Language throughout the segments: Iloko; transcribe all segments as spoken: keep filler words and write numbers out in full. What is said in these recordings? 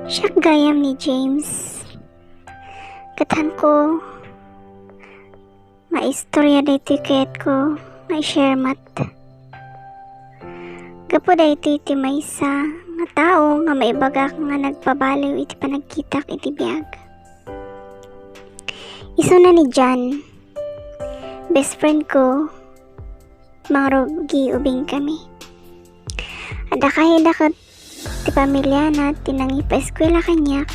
Siak gayam ni James. Ket hanko nga istorya daytoy kayatko nga i-share met. Gapu daytoy ti maysa nga tao nga maibagak nga nagpabaliw iti panagkitak iti biag. Isuna ni John, best friend ko, mangrugi ubing kami. Adda kayatda ket ti pamiliana ti nangipaeskuela kaniak,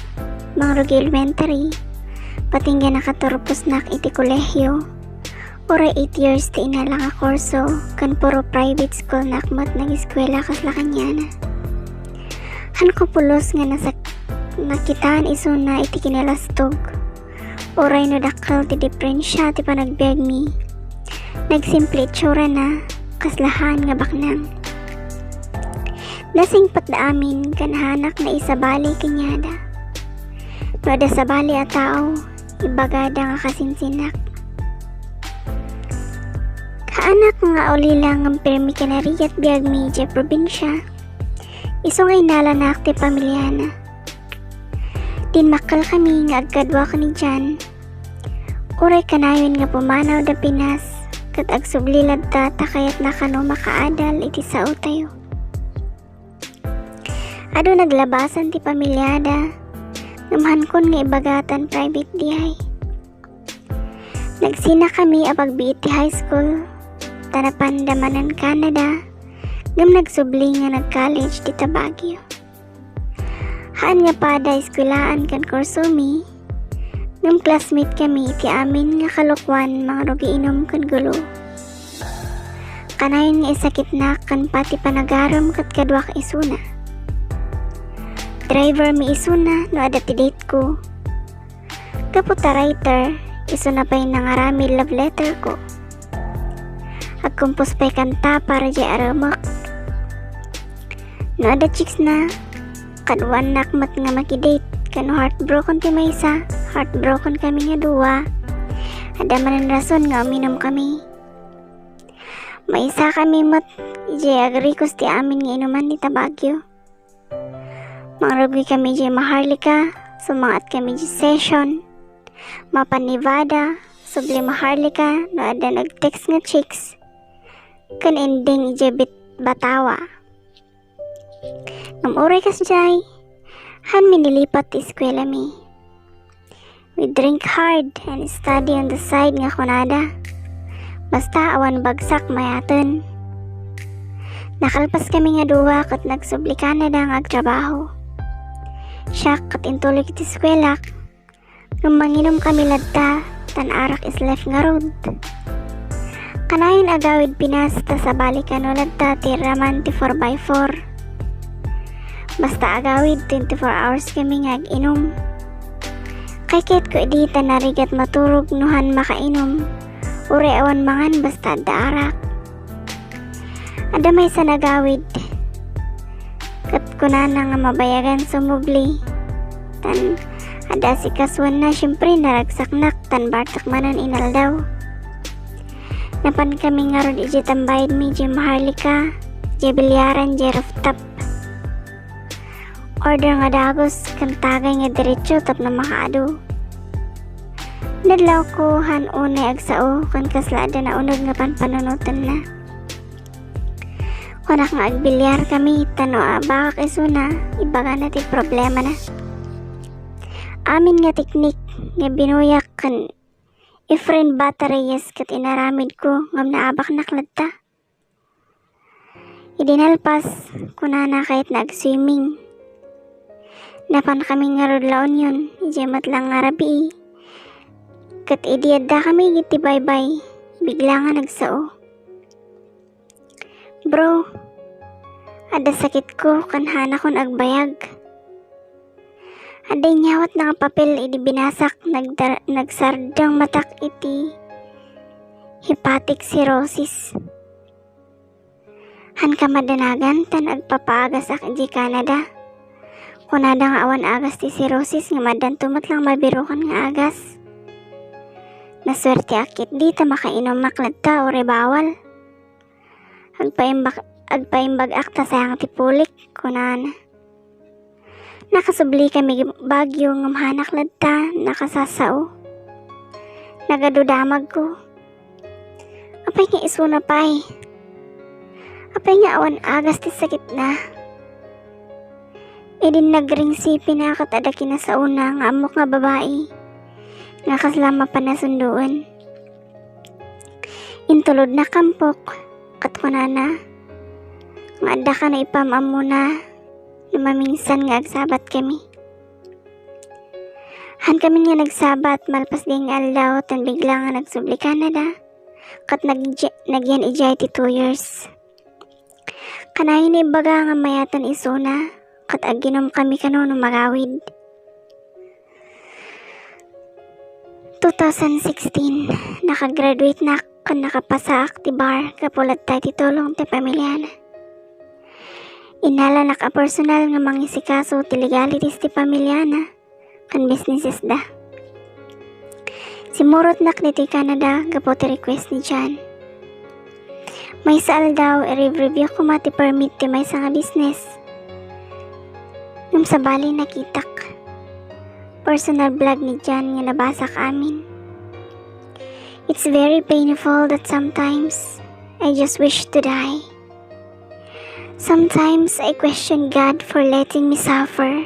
mangrugi elementary, pati nga nakaturposnak iti kolehio. Uray eight years ti inala nga kurso, ken puro private school nak met nag-eskuela kasla kaniana. Hanko pulos nga nasak-, nakitaan isuna iti kinalastog. Uray no dakkel ti diferensia ti panagbiagmi, nagsimple itsurana, kasla haan nga baknang. Nasingpetda amin ken haanak nga isabali kaniada. No adda sabali a tao, ibagada nga kasinsinak. Haanak nga ulila ngem permi kinarigat biagmi idiay probinsia. Isu nga innalanak ti pamiliana. Dimmakkelkami nga agkadua ken ni John. Uray kanayon nga pumanawda Pinas, ket agsubli latta ta kayatna kano makaadal iti saotayo. Adu naglabasan ti pamiliada, ngem hankon nga ibagatan private diay. Nagsinakami a pagbiit ti high school, ta napanda manen Canada, ngem nagsubli nga nag-college dita Baguio. Haan nga pada eskuelaan ken kursomi, ngem classmate kami iti amin nga kalokuan mangrugi inum ken gulo. Kanayon nga isakitnak ken pati panagarem ket kaduak isuna. Driver mi isuna no adda ti date ko. Gapu ta writer, isuna pay nangaramid love letter ko. Agkumpos pay kanta para diay aremek. No adda chicks na, kaduannak met nga makidate. Ken no heartbroken ti maysa, heartbroken kami nga dua. Adda manen rason nga uminum kami. Maysa kami met idiay agrikos ti amin nga inuman dita Baguio. Mangrugi kami idiay Maharlika, sumangat kami idiay session. Mapan Nevada, subli Maharlika, no adda nag-text nga chicks. Ken ending idiay Bit-, Batawa. Ngem uray kasdiay, haan mi nilipat ti eskuelami. We drink hard and study on the side nga kunada. Basta awan bagsak mayaten. Nakalpas kami nga dua ket nagsubli Canada nga agtrabaho. Siak ket intuloy iti eskuelak. Ngem manginum kami latta, tan arak is life ngarud. Kanayon agawid Pinas ta sabali kano latta ti raman ti four by four. Basta agawid, twenty-four hours kami nga ag-inum. Kaykayatko idi ta narigat maturog no haan makainum. Uray awan mangan basta adda arak. Adda maysa nga agawid. Ket kunana nga mabayagan sumubli. Tan adda asikasuenna, siempre, naragsaknak, tan bartek manen inaldaw. Napan kami ngarud idiay tambayedmi idiay Maharlika, idiay bilyaran, idiay rooftop. Order nga dagus, ken tagay nga diretso tapno makaadu. Nadlawko haan unay agsao, ken kasla adda nauneg nga panpanunotenna. Kunak nga agbilyar kami, ta no abakak isuna, ibagana ti problemana. Amin nga teknik nga binuyak ken Efrain Bata Reyes ket inaramidko ngem naabaknak latta. Idi nalpas, kunana kayatna ag-swimming. Napan kami ngarud La Union, idiay met lang nga rabii. Ket idi adda kami iti baybay, bigla nga nagsao. Bro, adda sakitko ken haanakon agbayag. Adda inyawatna nga papel idi binasak, nagdar-, nagsardeng matak iti hepatic cirrhosis. Haanka madanagan tan agpapaagasak idiay Canada. Kunada nga awan agas ti cirrhosis ngem addanto met lang mabirokan nga agas. Nasuerteak ketdi ta makainumak latta uray bawal. Agpaimbag-, agpaimbag-ak ta sayang ti pulik, kunana. Nakasubli kami Baguio ngem hanak latta nakasasao. Nagadudamagko. Apay nga isuna pay? Apay nga awan agas ti sakitna? Idin nagringsipi na ket adda kinasaona nga ammok nga babai nga kasla mapan a sundoen. Intulodna kampok ket kunana nga adda kano ipam-ammona no mamingsan nga agsabat kami. Han kami nga nagsabat malpas diay nga aldaw tan bigla nga nagsubli Canada ket nag-, nagyan idiay ti two years. Kanayon ibaga nga mayatan isuna ket aginom kami kano no magawid. Two thousand sixteen, nakagraduate nak ken nakapasaak ti bar gapu latta iti tulong ti pamiliana. Innalanak a personal nga mangisikaso ti legalities ti pamiliana ken businesses da. Simmurotnak ditoy Canada gapu ti request ni John. Maysa aldaw, i-review koma ti permit ti maysa nga business. Ngem sabali nakitak personal blog ni John nga nabasak amin. It's very painful that sometimes I just wish to die. Sometimes I question God for letting me suffer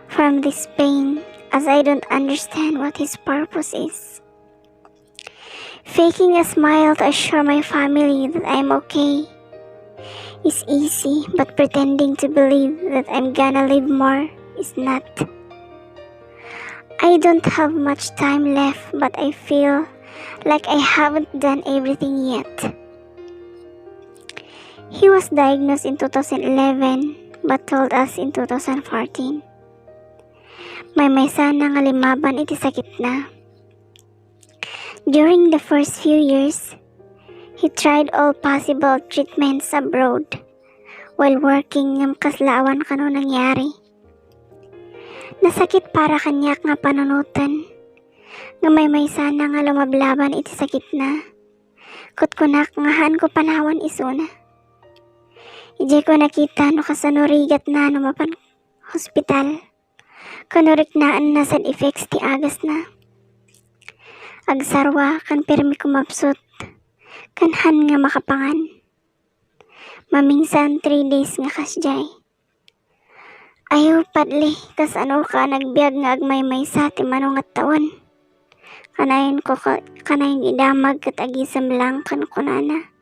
from this pain, as I don't understand what His purpose is. Faking a smile to assure my family that I'm okay is easy, but pretending to believe that I'm gonna live more is not. I don't have much time left, but I feel like I haven't done everything yet. He was diagnosed in two thousand eleven but told us in two thousand fourteen. Maymaysa na nga limaban iti sakitna. During the first few years, he tried all possible treatments abroad while working ngem kasla awan kano nangyari. Nasakit para kaniak nga panunoten nga maymaysa na nga lumablaban iti sakitna. Ket kunak nga haanko panawan isuna. Idiay ko nakita no kasano rigatna no mapan hospital. Kano riknaanna sad effects ti agasna. Agsarwa ken permi kumapsut ken han nga makapangan. Mamingsan three days nga kasdiay. Ayo, Padli, kasano ka nagbiag nga agmaymaysa ti mano nga tawen? Kanayon ko ka-, kanayon idamag ket agisem lang ken kunana.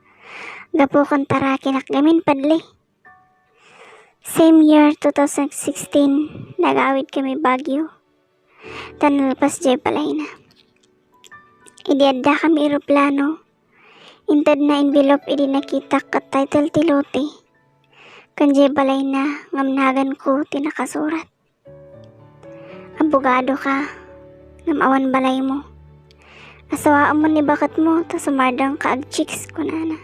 Gapu ken tarakinak gamin, Padli. Same year, two thousand sixteen, nagawid kami Baguio. Tan nalpas jay balayna. Idi adda kami eroplano, intedna envelope idi nakitak ket title ti lote. Ken jay balayna, ngem naganko ti nakasurat. Abogado ka, ngem awan balaymo. Asawaam man ni baketmo, ta sumardeng ka agchicks, kunana.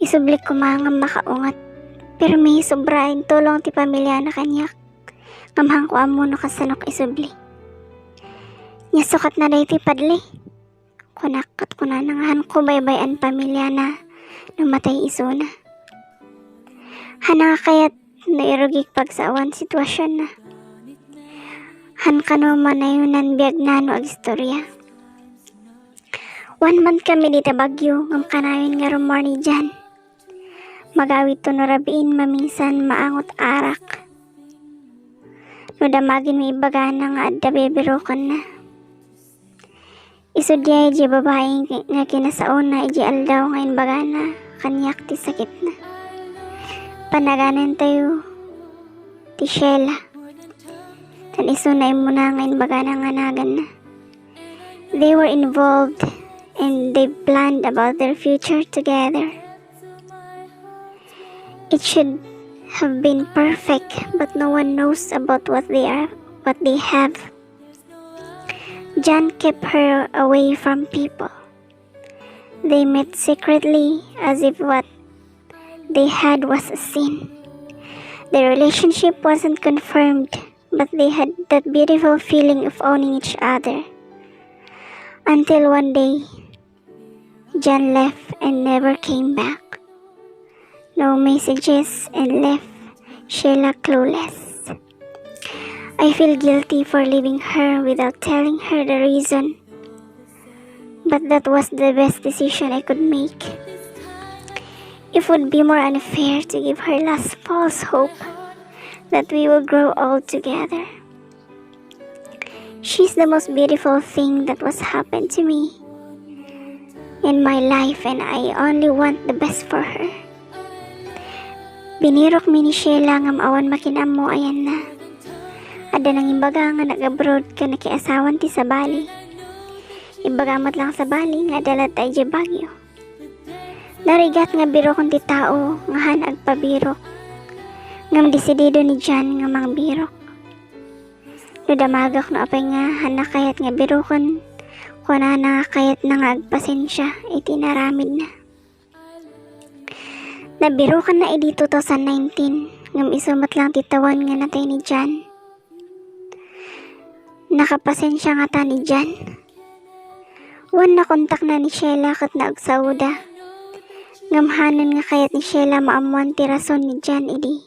Isublik koma nga makaunget. Permi sobra intulong ti pamiliana kaniak. Ngem hanko ammo no kasanok isubli. Nia sukatna daytoy, Padli. Kunak ket kunana nga hanko baybay-an pamiliana no matay isuna. Hana nga kayat no irugik pagsawan situasionna. Han kano manayonan biagna no agistoria. One month kami dita Baguio ngem kanayon nga rummuar ni Jan. Magawidto no rabiin mamingsan maangot arak. No damagen no ibagana nga adda bibirukenna. Isu diay jay babai nga kinasaona ijay aldaw nga imbagana kaniak ti sakitna. Panaganentayo ti Sheila. Tan isu na immuna nga imbagana nga naganna. They were involved and they planned about their future together. It should have been perfect, but no one knows about what they are, what they have. Jan kept her away from people. They met secretly as if what they had was a sin. Their relationship wasn't confirmed, but they had that beautiful feeling of owning each other. Until one day, Jan left and never came back. No messages and left Sheila clueless. I feel guilty for leaving her without telling her the reason. But that was the best decision I could make. It would be more unfair to give her last false hope that we will grow old together. She's the most beautiful thing that was happened to me in my life, and I only want the best for her. Binirok mi ni Sheila ngem awan makin-ammo ayanna. Adda nangimbaga nga nag-abroad ken nakiasawan ti sabali. Imbaga met lang sabali nga adda latta idiay Baguio. Narigat nga biroken ti tao nga han agpabirok. Ngem desidido ni John nga mangbirok. No damagek no apay nga hanna kayat nga biroken, kunana nga kayatna nga agpasensia iti inaramidna. Nabirokenna idi two thousand nineteen, ngem isu met lang ti tawen nga natay ni John. Nakapasensia ngata ni John? Wen, nakontakna ni Sheila ket naagsaoda. Ngem hanen nga kayat ni Sheila maammoan ti rason ni John idi.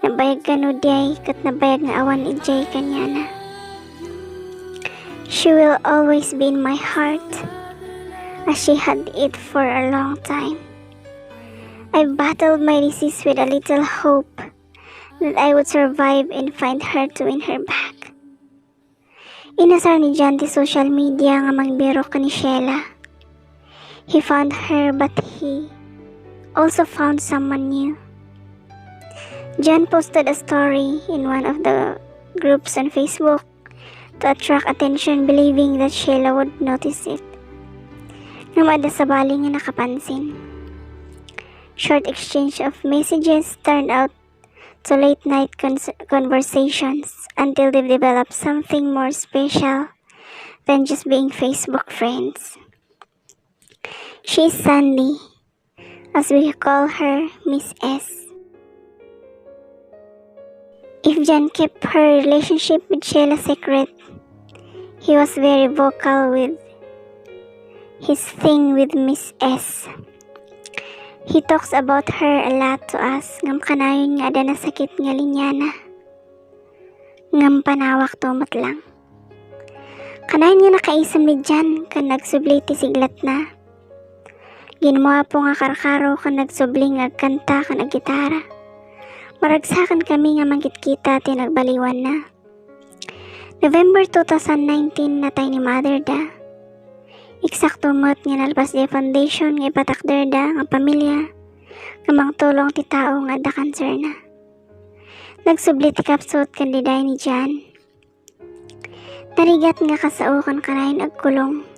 Nabayag kano diay ket nabayag nga awan idiay kaniana. She will always be in my heart, as she had it for a long time. I battled my disease with a little hope that I would survive and find her to win her back. Inasar ni John ti social media nga mangbirok ken ni Sheila. He found her, but he also found someone new. John posted a story in one of the groups on Facebook to attract attention, believing that Sheila would notice it. Ngem adda sabali nga nakapansin. Short exchange of messages turned out to late night cons- conversations until they developed something more special than just being Facebook friends. She is Sandy, as we call her, Miss S. If John kept her relationship with Sheila secret, he was very vocal with his thing with Miss S. He talks about her a lot to us, ngem kanayon nga adda nasakit nga liniana. Ngem panawak to met lang. Kanayon nga nakaisem ni John ken nagsubli ti siglatna. Ginmuapo nga karkaro ken nagsubli nga agkanta ken aggitara. Maragsaken kami nga mangkitkita ti nagbaliwanna. November two thousand nineteen, natay ni mother da. Eksakto met nga nalpas diay foundation nga ipatakder da nga pamilia nga mangtulong ti tao nga adda cancer na. Nagsubli ti kapsut ken diday ni John. Narigat nga kasao ken kanayon agkulong.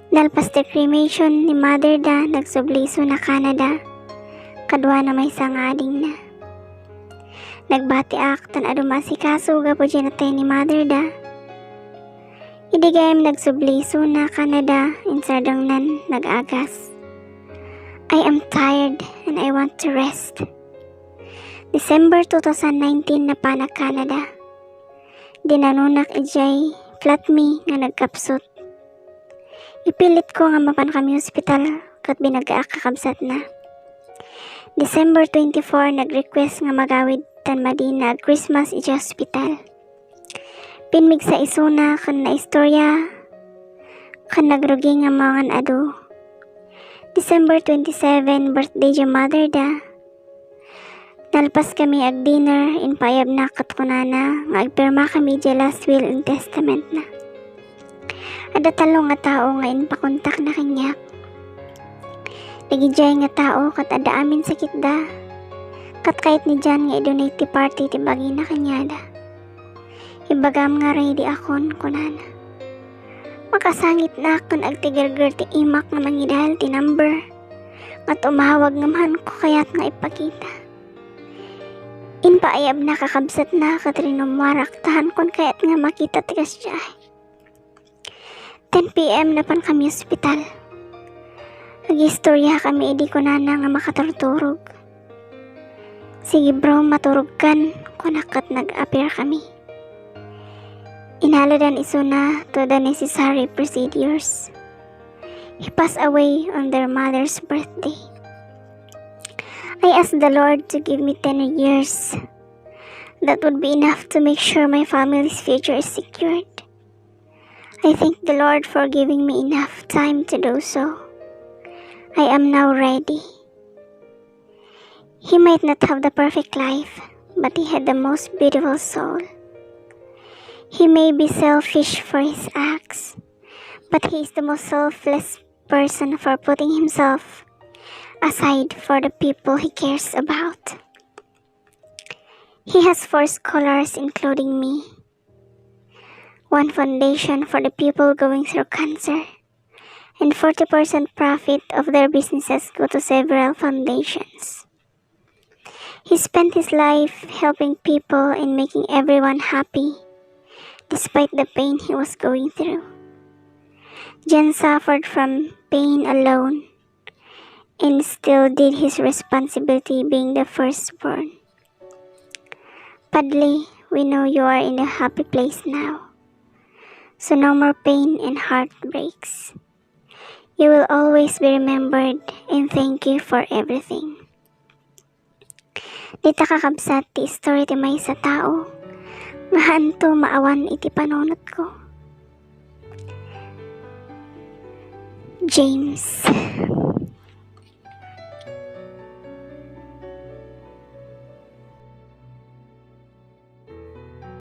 Nalpas ti cremation ni mother da, nagsubli isuna Canada. Kaduana maysa nga adingna. Nagbatiak tan adu maasikaso gapu diay natay ni mother da. Idi gayam nagsubli isuna Canada, insardengnan nag-agas. I am tired and I want to rest. December two thousand nineteen, napanak Canada. Dinanonak idiay flat mi nga nagkapsut. Ipilitko nga mapan kami ospital ket binagaak kakabsatna. December twenty-four, nag-request nga magawid tan madina ag-Christmas idiay ospital. Pinmigsa isuna ken naistorya ken nagrugi nga mangan-adu. December twenty-seven, birthday diay mother da. Nalpas kami ag-dinner, impaayabna ket kunana nga agpirma kami diay last will and testament na. Adda tallo nga tao nga impakontakna kaniak. Dagidiay nga tao ket adda amin sakitda. Ket kayat ni John nga i-donate ti parti ti bagina kaniada. Ibagam nga ready akon, kunana. Makasangitnak ken agtigerger ti imak nga mangidial ti number nga tumawag ngem hanko kayat nga ipakita. Impaayabna kakabsatna ket rinummuarak ta hankon kayat nga makita ti kasdiay. Ten P M, napan kami ospital. Agistorya kami idi kunana nga makaturturog. "Sige bro, maturogkan," kunak ket nag-appear kami. Inaladan isuna to the necessary procedures. He passed away on their mother's birthday. I asked the Lord to give me ten years that would be enough to make sure my family's future is secured. I thank the Lord for giving me enough time to do so. I am now ready. He might not have the perfect life, but he had the most beautiful soul. He may be selfish for his acts, but he is the most selfless person for putting himself aside for the people he cares about. He has four scholars, including me, one foundation for the people going through cancer, and forty percent profit of their businesses go to several foundations. He spent his life helping people and making everyone happy, despite the pain he was going through. Jen suffered from pain alone and still did his responsibility, being the firstborn. Padli, we know you are in a happy place now. So no more pain and heartbreaks. You will always be remembered, and thank you for everything. Dita, kakabsat, ti istorya ti maysa tao nga haanto maawan iti panunotko. James.